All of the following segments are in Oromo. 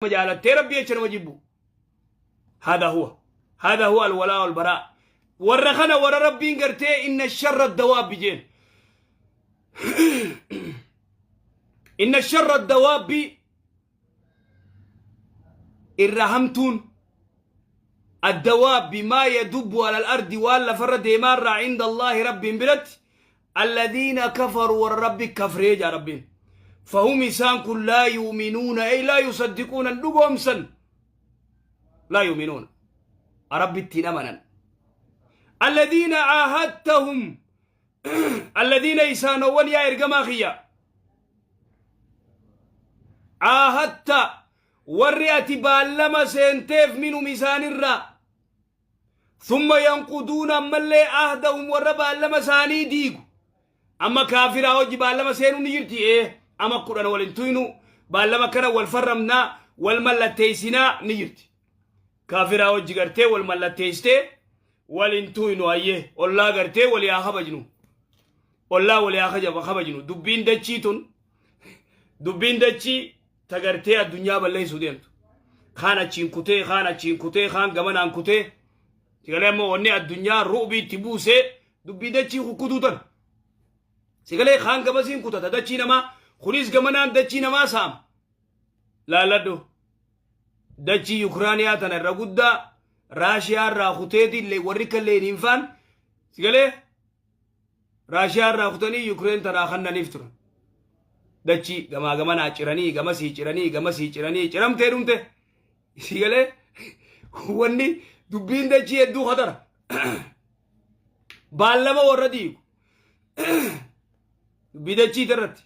Jaalattee Rabbi jecha nama jibbu. Hada huwa. Hada huwa alwalaa wal baraa. Warra kana warra Rabbiin gartee inna sharra dawaabbi jeen. Inna sharra dawaabbi irra hamtuun addawaabbi maa yadubbu alal ardi waan lafarra deemaarraa inda Allaahi Rabbiin biratti Alladiina kafaruu warra Rabbi kafree jaa Rabbiin. Fahum isaan kun laa yu'minuuna ay laa yusaddiquuna hin dhugoomsan. Laa yu'minuuna. Rabbitti hin amanan. Alladiina caahadtahum alladiina isaanowwan yaa ergamaa kiyya. Caahadta warri ati baallama seenteef minhum isaanirraa. Thumma yanquduuna ammallee ahdahum warra baallama isaanii diigu. Amma kaafiraa hojii baallama seenuu ni jirti ee ama 10 wal hin tuynu baallama kana wal farramnaa wal mallatteessinaa ni jirti. Kaafiraa hojii gartee wal mallatteessitee wal hin tuynu hayyee ollaa gartee walii haa kabajnu. Ollaa walii haa kabajnu dubbiin dachii tun dubbiin dachii ta gartee addunyaa balleessuu deemtu. Kaan achiin kutee, kaan achiin kutee, kaan gamanaan kutee. Sigalee ammoo wanni addunyaa ru'bii itti buusee dubbii dachii kukkutuu tana. Sigalee kaan gamasiin kutata dachii namaa, kunis gamanaan dachii namaa saama. Laalladhu. Dachii Yukraaniyaa tana irra guddaa Raashiyaa irraa kuteetillee warri kallee hin faan. Sigalee Raashiyaa irraa kutanii Yukireen tanaa kannaniif turan. Dachii gamaa gamanaa ciranii gamasii ciranii gamasii ciranii ciramtee dhumte. Isii galee wanni dubbiin dachii hedduu khatara. Baallama warra diigu. Dubbii dachii irratti.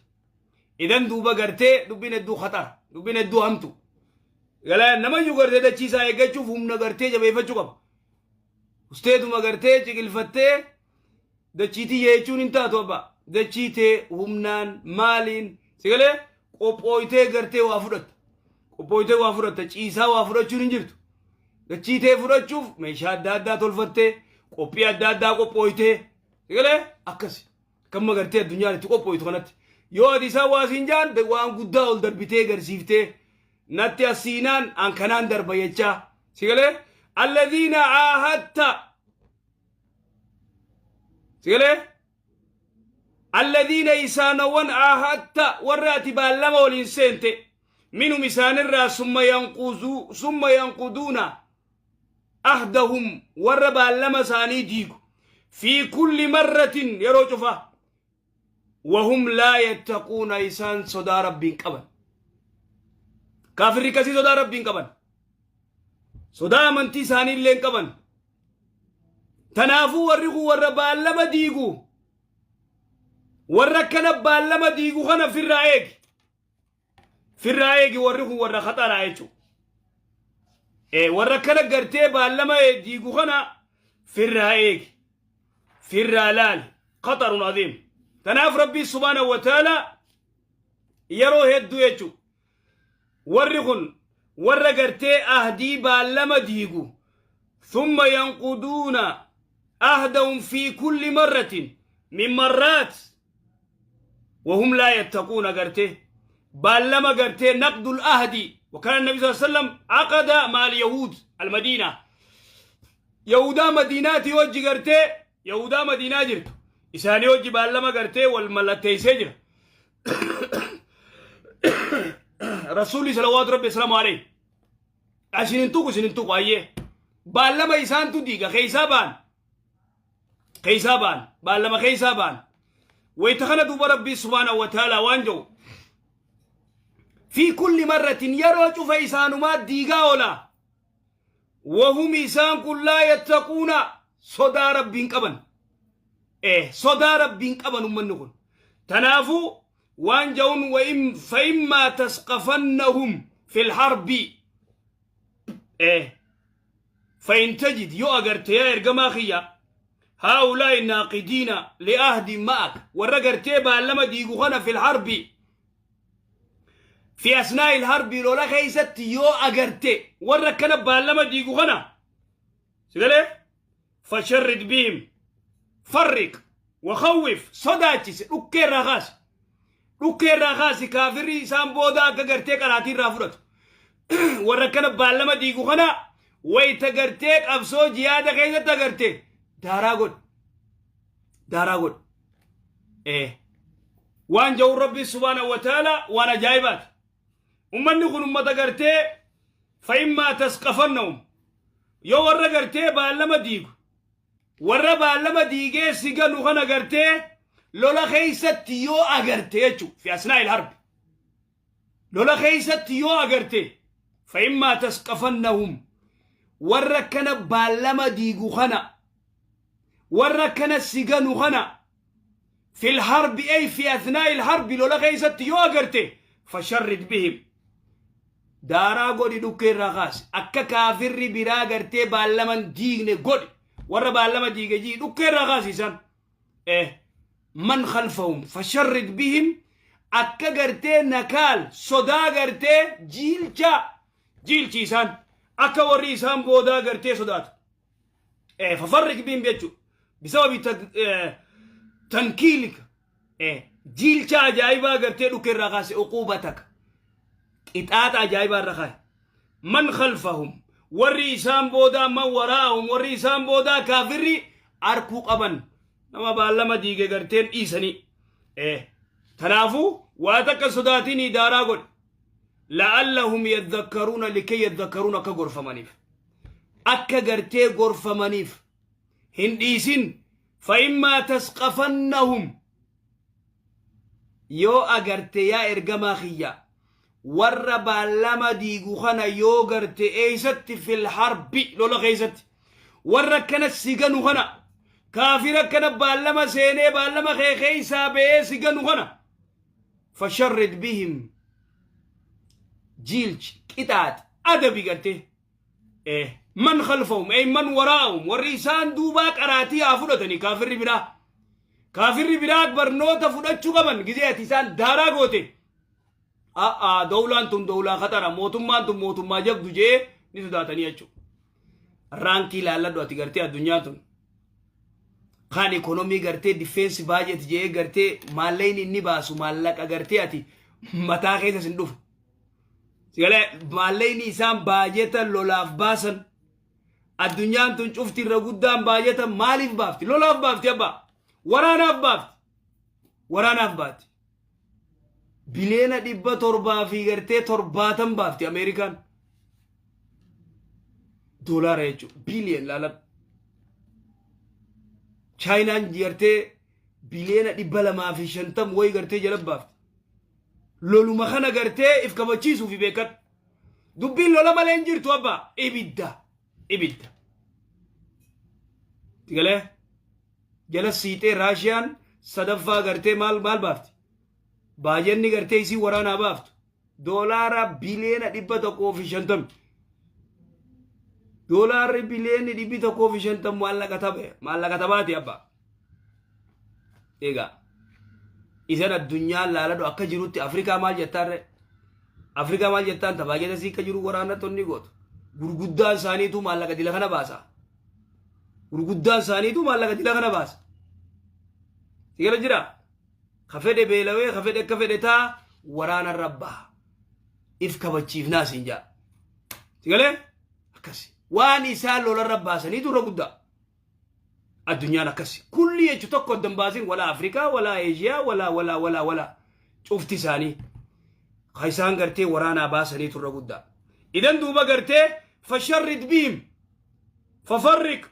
Idan duuba gartee dubbiin hedduu khatara. Dubbiin hedduu hamtu. Galaa namayyuu gartee dachii isaa eeggachuuf humna gartee jabeeffachuu qaba. Usteetuma gartee ciqilfattee dachii tiyya jechuun hin taatu abbaa. Dachii tee humnaan maaliin sigalee qophooytee gartee waa fudhatta. Qophooytee waa fudhatta ciisaa waa fudhachuun hin jirtu. Dachii tee fudhachuuf meeshaa adda addaa tolfattee qophii adda addaa qophooytee sigalee akkasi. Kamma gartee addunyaan itti qophooytu kanatti. Yoo ati isaan waa siin jaan waan guddaa ol darbitee garsiiftee natti as siinaan an kanaan darba jechaa. Sigalee alladhiina caahadta sigalee alladhiina isaanowwan caahadta warra ati baallama waliin seente minhum isaanirraa summa yanquzuu summa yanquduuna ahdahum warra baallama isaanii diigu fi kulli marratin yeroo cufa wahum laa yattaquuna isaan sodaa rabbiin qaban kaafirri kasii sodaa rabbiin qaban sodaa amantii isaanii illee hin qaban tanaafuu warri kun warra baallama diigu warra akkana baallama diigu kana firraa eegi Firraa eegi warri kun warra khaxaraa jechuudha. Warra akkana gartee baallama diigu kana firraa eegi. Firraa laali. Khaxarun aziim. Kanaaf Rabbii subhaanahu wa ta'ala yeroo hedduu jechuudha. Warri kun warra gartee ahdii baallama diigu. Thumma yanquduuna ahdahum fi kulli marratin min marraat wahum laa yattaquun agartee baallama gartee naqdul ahdi وكان النبي صلى الله عليه وسلم عقد مع اليهود المدينة يهودا مديناتي وجي غرتي يهودا مدينة جرت إساني وجي بالما غرتي والملتي سجر رسولي صلوات ربي السلام عليه عشان tuqu isin hin tuqu ayyee baallama isaantu diiga keeysaa baan keeysaa ba'an baallama keeysaa ba'an wayta kana duuba rabbii subhaanahu wa ta'aalaa waan jedhu fi kulli marratin yeroo cufa isaanumaa diigaa oola wahum isaan kun laa yattaquuna sodaa rabbiin qaban sodaa rabbiin qaban ummanni kun tanaafuu waan ja'uun wa fa'immaa tasqafannahum fil harbi فإن تجد يو أغرت يا إرجما خيا هؤلاء الناقدين لأهد معك ورقرتي بالما ديقو في الحرب في أثناء الحرب لولا خيست يو أغرتي وركنا بالما ديقو خنا سيقولي فشرد بهم فرق وخوف صداتي dhukkee irraa kaasi dhukkee irraa kaasi kaafirri isaan booda akka gartee qaraatii irraa fudhatu Warra akkana baallama diigu kana wayta gartee qabsoo jihaada keessatti agarte daaraa godhi. Daaraa godhi. Ee. Waan ja'u Rabbi subhaanahu wa ta'ala waan ajaa'ibaati. Ummanni kun ummata gartee fa'immaa tasqafannahum yoo warra gartee baallama diigu warra baallama diigee si ganu kana gartee lola keessatti yoo agarte jechuudha fi asnaa'il harbi lola keessatti yoo agarte fa'immaa tasqafannahum warra kana baallama diigu kana warra kana si ganu kana fil harbi ay fi athnaa'i harbi lola keessatti yoo agarte fasharrid bihim daaraa godhi, dhukkee irraa kaasi, akka kaafirri biraa gartee baallaman diigne godhi. Warra baallama diige jii dhukkee irraa kaasi isaan man khalfahum fasharrid bihim akka gartee nakaal sodaa gartee jiilcha jiilchi isaan akka warri isaan boodaa gartee sodaatu fafarrik bihim jechuudha bisababi tankiilika jiilcha ajaa'ibaa gartee dhukkee irraa kaase uquubataka qixaaxa ajaa'ibaa irra kaase man khalfahum warri isaan boodaa man waraa'ahum warri isaan boodaa kaafirri arkuu qaban nama baallama diige garteen dhiisanii tanaafuu waa takka sodaatinii daaraa godhe la'allahum yadhakkaruuna likay yadhakkaruun akka gorfamaniif akka gartee gorfamaniif hin dhiisin. Fa'immaa tasqafannahum yoo agarte yaa ergamaa kiyya warra baallama diigu kana yoo garte eeysatti fil harbi lola keeysatti warra akkana si ganu kana kaafira akkana baallama seenee baallama kee keeysaa ba'ee si ganu kana fasharrid bihim jiilchi qixaaxi adabi gartee man khalfahum ay man waraa'ahum warri isaan duubaa qaraatii haa fudhatanii kaafirri biraa barnoota fudhachuu qaban gizee ati isaan daaraa goote a'a dawlaan tun dawlaa khatara mootummaan tun mootummaa jabdu jee ni sodaatanii jechuudha. Raankii ilaalladhu ati gartee addunyaan tun kaan economy gartee defense budget jee gartee maallaqni inni baasu maallaqa gartee ati mataa keessa sin dhufu. Sigalee maallaqni isaan baajeta lolaaf baasan addunyaan tun cufti irra guddaan baajeta maaliif baafti? Lolaaf baafti abbaa. Waraanaaf baafti. Waraanaaf baafti. Biliyoona 770 baafti Ameerikaan. Doolaara jechuudha. Biliyoon laalan. Chaayinaan gartee biliyoona 250 wayi gartee jala baafti. Loluma kana gartee if kabachiisuufi beekadhu. Dubbiin lola malee hin jirtu abbaa. Ibidda. Ibidda. Galee jala siixee Raashiyaan sadaffaa gartee maal maal baafti? Baajanni gartee isii waraanaa baaftu. Doolaara biliyoona 150. Doolaarri biliyoonni 150 maallaqa tabe maallaqa tabaati abbaa. Egaa isan addunyaan laaladhu akka jirutti Afrikaa maal jettaarre? Afrikaa maal jettaan tabaajata sii akka jiru waraanatti onni gootu. Gurguddaan isaaniitu maallaqa dila kana baasa. Gurguddaan isaaniitu maallaqa dila kana baasa. Sigala jira? Ka fedhe beelawee ka fedhe akka fedhe taa waraana rabbaa. If kabachiifnaa siin jaa. Sigalee? Akkasi. Waan isaan lolarra baasaniitu irra guddaa. Addunyaan akkasi. Kulli jechu tokko addan baasin walaa Afrikaa walaa Eeshiyaa walaa walaa walaa walaa cufti isaanii. Ka isaan gartee waraanaa baasaniitu irra guddaa. Idan duuba gartee fasharrid bihim fafarriq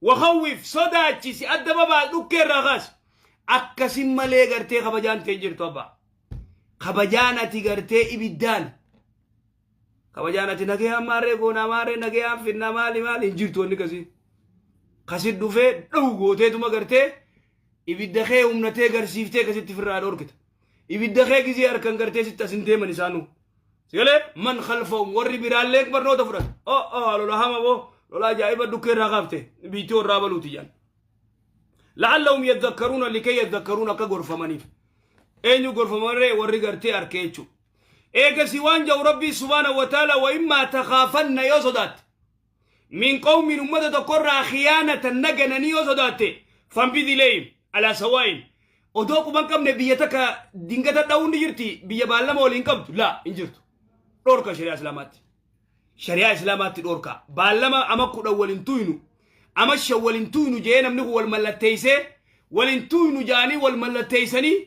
wakhawwif sodaachisi adda babaa dhukkee irraa kaasi. Akkasin malee gartee kabajaan ta'e jirtu abbaa. Kabajaan ati gartee ibiddaan. Kabajaan ati nagayaan maarree goonaa maarree nagayaan finnaa maali maali hin jirtu wanni kasii. Kasit dhufee dhowu gooteetuma gartee ibidda kee humnatee garsiiftee kasitti firraa dhorkita. Ibidda kee gizee harkan gartee sitti asin deeman isaanuu. Sigalee man khalfahum warri biraallee barnoota fudhatu. Oh oh lola hama boo lola ajaa'iba dhukkee irraa kaafte biitti warraa baluuti jaan. La'allahum yadhakkaruuna likay yadhakkaruuna akka gorfamaniif. Eenyu gorfamanree warri gartee arkee jechuudha. Eegasi waan jedhu Rabbii subhaanahu wa ta'ala wa immaa takhaafanna yoo sodaatte. Min qawmin ummata tokkorraa khiyaanatan nagananii yoo sodaatte fanbid ilayhim alaa sawaa'in. Odoo quban qabne biyya takka dingata dha'uun ni jirti biyya baallama waliin qabdu laa hin jirtu. Dhorka shari'aa islaamaatti. Shari'aa Islaamaatti dhoorkaa. Baallama ama 10 wal hin tuynu, ama 5 wal hin tuynu jee namni kun wal mallatteessee, wal hin tuynu jaanii wal mallatteessanii,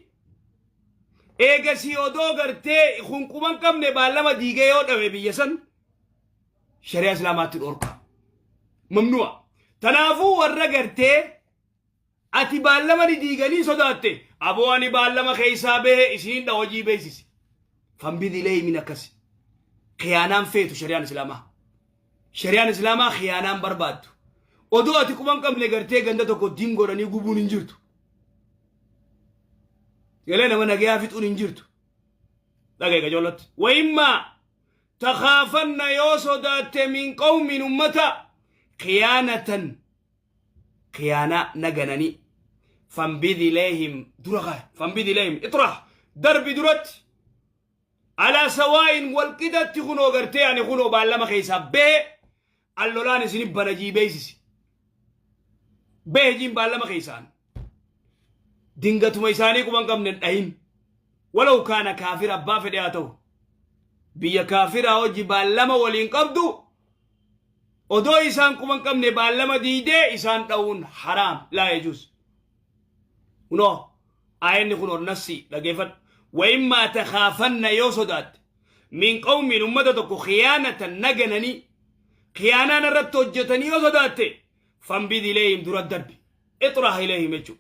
eegasii odoo gartee kun quban qabne baallama diigee yoo dhabe biyya san, shari'aa Islaamaatti dhoorkaa. Mamnu'a. Tanaafuu warra gartee ati baallama ni diiganii sodaatte, aboo ani baallama keessaa bahe isiniin dha, hojii beeksisi. فانبذ إليهم akkasi. Khiyaanaan feetu shari'aan Islaamaa. Shari'aan Islaamaa khiyaanaan barbaaddu. Odoo ati quban qabne gartee ganda tokko diin godhanii gubuun hin jirtu. Galee nama nagayaa fixuun hin jirtu. Dhagaye qajoolatti. وإما تخافن yoo sodaatte من قوم ummata خيانة, khiyaanaa nagananii, فانبذ إليهم dura kaaya. فانبذ إليهم اطرح darbi duratti على سواء walqixatti. Kunoo gartee ani kunoo baallama keessaa bahe, allolaan isin bana jii beeksisi. Bahe jiin baallama keessaan dingatuma isaanii quban qabne dhahin. ولو كان كافر, abbaa fedhe haa ta'u, biyya kaafiraa hojii baallama waliin qabdu odoo isaan quban qabne baallama diidee isaan dha'uun haraam, لا يجوز. Kunoo aayanni kunoo nassi dhageeffadhu. وإما تخافن yoo sodaatte من قوم ummata tokko خيانة nagananii, khiyaanaan irratti hojjetanii yoo sodaatte, فانبذ إليهم dura darbi, اطرح إليهم jechuu,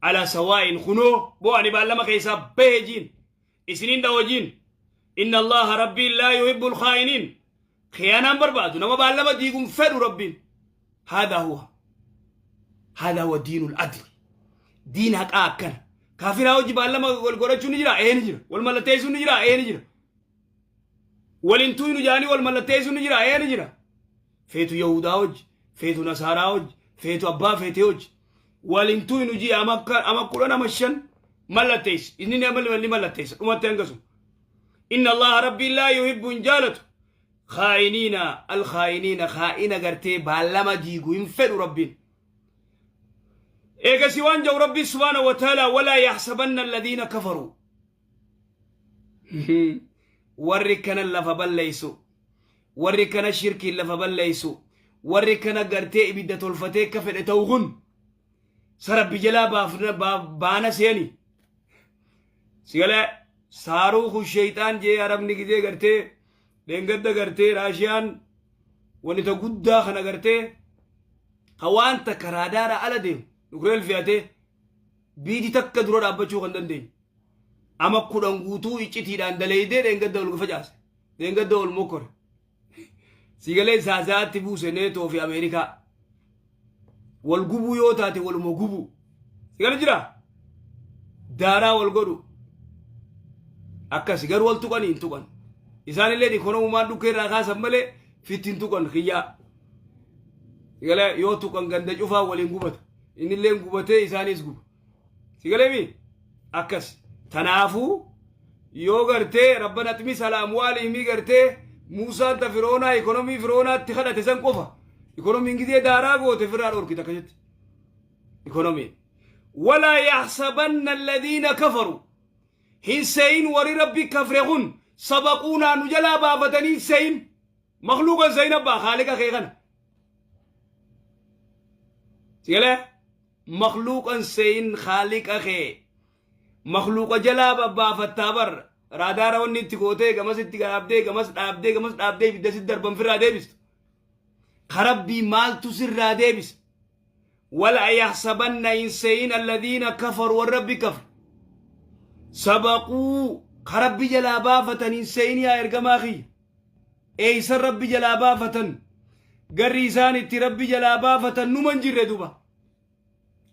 على سواء. Kunoo boo ani baallama keessaa bahe jiin, isiniin dhawo jiin. إن الله rabbiin لا يحب الخائنين khiyaanaan barbaadu, nama baallama diiguun fedhu rabbiin. هذا هو هذا هو دين العدل, diin haqaa akkana. Kaafiraa hojii baallama wal godhachuun ni jira, ee ni jira. Wal mallatteessuun ni jira, ee ni jira. Waliin tuynu jaanii wal mallatteessuun ni jira, ee ni jira. Feetu Yahudaa hojii, feetu Nasaaraa hojii, feetu abbaa feetee hojii waliin tuynu jii ama 10 ama 5 mallatteessi, inni ni mallatteessa dhumatti hangasu. إن الله rabbii لا يحب hin jaalatu خائنين الخائنين, khaa'ina gartee baallama diigu hin fedhu rabbiin. Eegasi waan jau rabbii سبحانه وتعالى: ولا يحسبن الذين كفروا, warri kana lafa balleeysu, warri kana shirkiin lafa balleeysu, warri kana gartee ibidda tolfatee akka fedhe ta'u kun sarabbi jalaa baafna baana seeni sigale صاروخ الشيطان jee arabni gizee gartee dheengadda gartee Raashiyaan wani ta guddaa kana gartee ka waan takka raadaara ala deemu nuclear fe'atee biiti takka dura dhaabbachuu kan dandeenye ama 10 guutuu iccitiidhaan daleeydee dheengadda ol facaase, dheengadda ol mokkore sigalee saasaatti buuse. Neetoo fi Ameerikaa wal gubuu yoo taate waluma gubuu sigale jira, daaraa wal godhu akkas. Garuu wal tuqanii hin tuqan. Isaanillee ikonomumaan dhukkee irraa kaasan malee fitti hin tuqan. Kiyyaa sigalee yoo tuqan ganda cufaa waliin gubata, innillee gubatee isaanis guba sigalee mi akkas. Tanaafuu yoo gartee ربنا اطمس على أموالهم gartee Muusaan ta Firoonaa ikonomii Firoonaatti kadhate san qofa ikonomiin gizee daaraa goote firraa dhorkite akkasitti ikonomiin. ولا يحسبن الذين كفروا hin seyin, warri rabbi kafre kun سبقونا nu jalaa baafatanii hin seyin. Makluuqan seyin, abbaa haaliqa kee kana sigalee makluuqan seyin, haaliqa kee makluuqa jalaa babbaafattaa bar. Raadaara wanni itti gootee gamas itti dhaabdee, gamas dhaabdee, gamas dhaabdee ibidda si darban firraa deebistu. Karabbii maaltu sirraa deebisa? ولا يحسبن hin seyin الذين كفروا warra kafre سبقوا karabbi jalaa baafatan hin seyin. Yaa ergamaa kiyya, eeysan rabbi jalaa baafatan? Garri isaan itti rabbi jalaa baafatan numa hin jirre duba,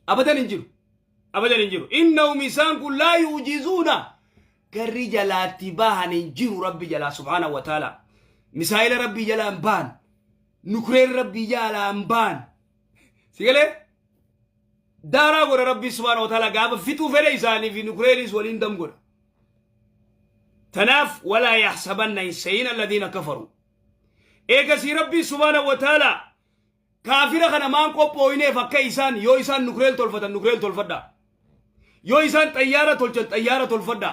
abadan hin jiru, abadan hin jiru. إنهم isaan kun لا يعجزون garri jalaatti bahan hin jiru rabbi jalaa سبحانه وتعالى. Misaayila rabbii jalaa hin bahan, nuclear rabbii jalaa hin bahan. Sigalee daaraa godha rabbii سبحانه وتعالى gaafa fixuu fedhe isaanii fi nuclearis waliin dam godha. Tanaaf ولا يحسبن hin seyin الذين كفروا. Eegasii rabbii سبحانه وتعالى kaafira kana maan qophooyineef akka isaan yoo isaan nuclear tolfatan nuclear tolfadha, yoo isaan xayyaara tolchan xayyaara tolfadha.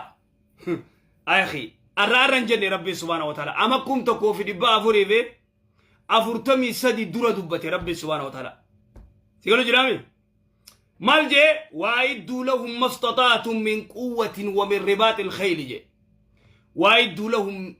Akhi Arra arra hin jenne. Rabbi subhaanahu wa ta'ala ama 1443 dura dubbate. Rabbi subhaanahu wa ta'ala si galu jiraami maal jee? وأعدوا لهم ما استطعتم من قوة ومن رباط الخيل jee. وأعدوا لهم.